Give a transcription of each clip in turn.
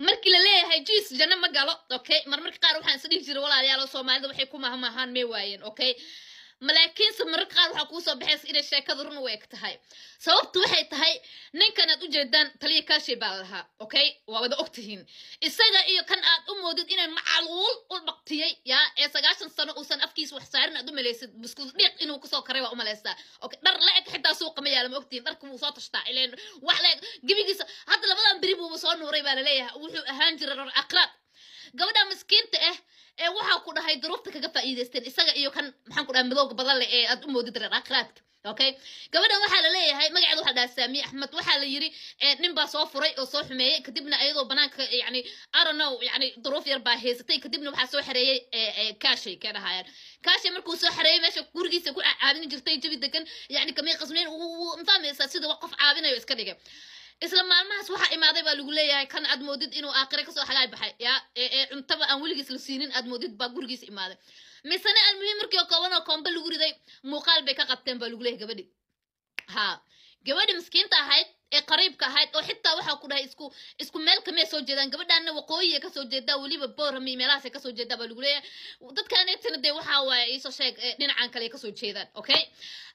Markii la leeyahay jiis janno ma galo, okay, marmarka qaar waxaan is dhihi jiray, walaalayaal, Soomaalida waxay ku mahmahaan may waayeen, okay, malaakiinse mararka qaar waxaa kuusoo baxaysa inay sheekada run u eg tahay. Sababtu waxay tahay, ninkan aad ujeedaan Taliya Kaashay baa lahaa, okay, waa wada ogtihiin. Isaga iyo kan aad u moodid inay macaluul u dhaqtiyey yaa ee 90 sano uusan afkiisa wax saarin, aad u malaysid buskud dhiiq inuu kusoo karay waa u malaysaa, okay. Dhar la eg xitaa suuqa ma yaala, ma ogtihiin? Dharka wuu soo tashtaa ileen wax la eg gebigiisa. Hadda labadan beri buuba soo nuuray baa laleeyahay. Wuxuu ahaan jiray rar aqraad. Gabadha miskiinta ah ee waxaa ku dhahay duruufta kaga faa'iidaysteen, isaga iyo kan, maxaan ku dhahay, madowga badan leh ee aad u moodid reer aqraadka, okay. Gabadhan waxaa la leeyahay magaceeda waxaa dhahaa Saamiye Axmed. Waxaa la yiri nin baa soo furay oo soo xumeeyey. Kadibna ayadoo banaanka, yani, I don't know, yani duruuf yar baa haysatay. Kadibna waxaa soo xareeyey Kaashay ka dhahayaan. Kaashay markuu soo xareeyey, meesha gurigiisa ku caabin jirtay, jawi degan, yani kamay qasnayn, mafahmaysaa, sida qof caabinayo iska dhigay. Isla maalmahaas waxaa imaaday baa lagu leeyahay kan aad moodid inuu aakhire kasoo xagaay baxay ya ee cuntaba aan weligiis la siinin aad moodid baa gurigiis imaaday. Misena almuhiim, markii oo kooban oo koombe lagu riday, muuqaal bay ka qabteen baa lagu leeyahay gabadhi. Ha, gabadhi miskiinta ahayd ee qariibka ahayd oo xitaa waxaa ku dhahay isku meel kamay soo jeedaan. Gabadhaana Waqooyiya kasoo jeedaa, weliba Boorami meelahaasay kasoo jeedaa baa lagu leeyahay. Dadkaneetana dee waxaa waaye, iisoo sheeg, dhinacan kale ay kasoo jeedaan, okay.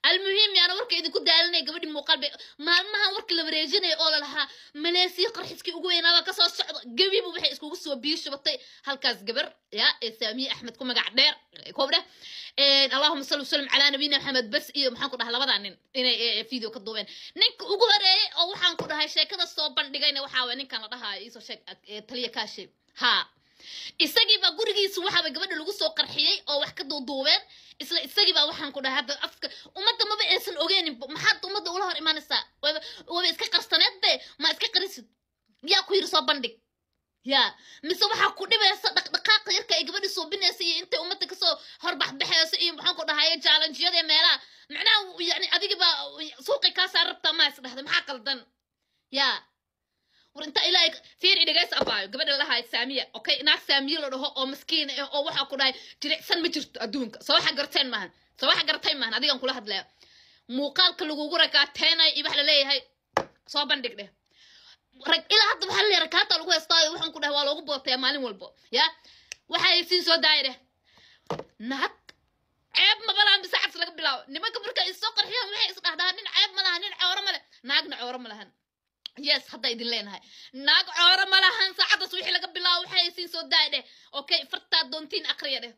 Almuhiim, yaana warka idinku daalinaya, gabadhi muuqaal bay maalmahan warka la wareejinaya oo lalahaa Maleesiya qarxiskii ugu weynaaba kasoo socda. Gebibu waxay iskugu soo biyo shubatay halkaas gabar ya ee Saamiye Axmed ku magac dheer koobdheh. Allahuma salli wasalam calaa nabiyina Maxamed. Bas, iyo maxaan ku dhahay, labadaa nin inay video ka duubeen. Ninka ugu horeeyey oo waxaan ku dhahay sheekada soo bandhigayna waxaa waay ninkan la dhahaayo, iisoo sheeg, Taliya Kaashe. Ha, isagii baa gurigiisa waxaaba gabadha lagu soo qarxiyey oo wax ka duuduubeen. Isla isagii baa waxaan ku dhahay hadda afka ummadda maba aysan ogeenin. Maxaad ummadda ula hor imaanaysaa? Waba iska qarsaneed be, ma iska qarisid? Yaa ku yiri soo bandhig ya? Mise waxaa ku dhibaysa dhaqdhaqaaqa yarka ay gabadhi suubinaysa iyo intay ummadda kasoo horbaxbaxayso iyo, maxaan ku dhahay, challenge-yada meelaha, macnaha, yani adigi baa suuqay kaa saar rabtaa, maa is dhahday? Maxaa qaldan ya? War inta Ilaahay fiir dhegeysa, abaayo, gabadha la dhahayo Saamiya, okay, naag Saamiye la dhaho oo maskiin ah oo waxaa ku dhahay jilicsan ma jirto adduunka. Soo waxa garteen maahan? Soo waxa gartay maahan? Adigan kula hadlaya, muuqaalka lagugu rakaateenayo iyo waxa la leeyahay soo bandhig dheh. Rag ilaa hadda waxaa laleeyahay rakaata lagu haystaayo, waxaan ku dhahay waa loogu bootaya maalin walbo ya waxay siin soo daaya dheh. Naag ceeb maba lahan bisa cabsi laga bilaabo. Nimanka marka is soo qarxiyaan waxay is dhahdaan nin ceeb ma lahan, nin cooro ma leh. Naagna cooro ma lahan. Yes, hadda idin leenahay naag cooro ma lahan. Saacaddaas wixii laga bilaabo waxay siin soo daaya dheh, okay. Fartaa doontiin aqriya dheh.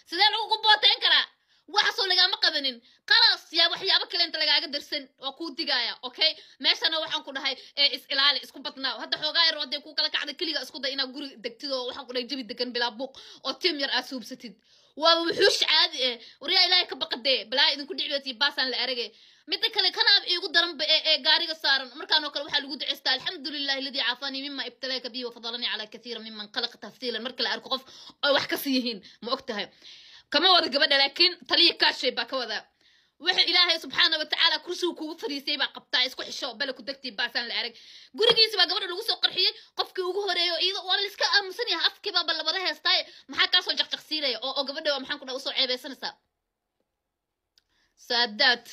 Sidee lagugu booteyn karaa? Waxaasoo lagaama qabanin, khalaas yaa waxyaabo kale inta lagaaga darsan waa kuu digaaya, okay. Meeshana waxaan ku dhahay is ilaali, isku badnaa. Hadda xoogaa yar hadday kuu kala kacda, keliga isku day inaad guri degtid oo waxaan ku dhahay jabi degan bilaa buuq oo tiim yar aad suubsatid. Waaba wuxuush caadi eh. Waryaa, Ilaahay ka baqadee, balaa idinku dhicbaysiyo baasaan la aragay. Midda kale, kanaab iigu daranba ee gaariga saaran. Markaan oo kale waxaa lagu duceystaa alxamdu lilahi alladii caafanii mima ibtalaaka bihi wafadalanii calaa kathiira miman khalaqa tafsiilan. Marka la arko qof ay wax kasi yihiin, ma og tahay, kama wada gabadha, laakiin Taliya Kaashay baa ka wada. Waxa Ilaahay subxaana watacaala kursigu kugu fariisay baa qabtaa. Isku xisho, bale ku degtii, baasaan la arag. Gurigiisa baa gabadha lagu soo qarxiyey. Qofkii ugu horeeyo iyada waa la iska aamusan yahay, afkii baaba labada heestaaye. Maxaa kaasoo jaqjaqsiinaya oo gabadha, maxaan ku dhaha, usoo ceebeysanaysaa? Saadaad.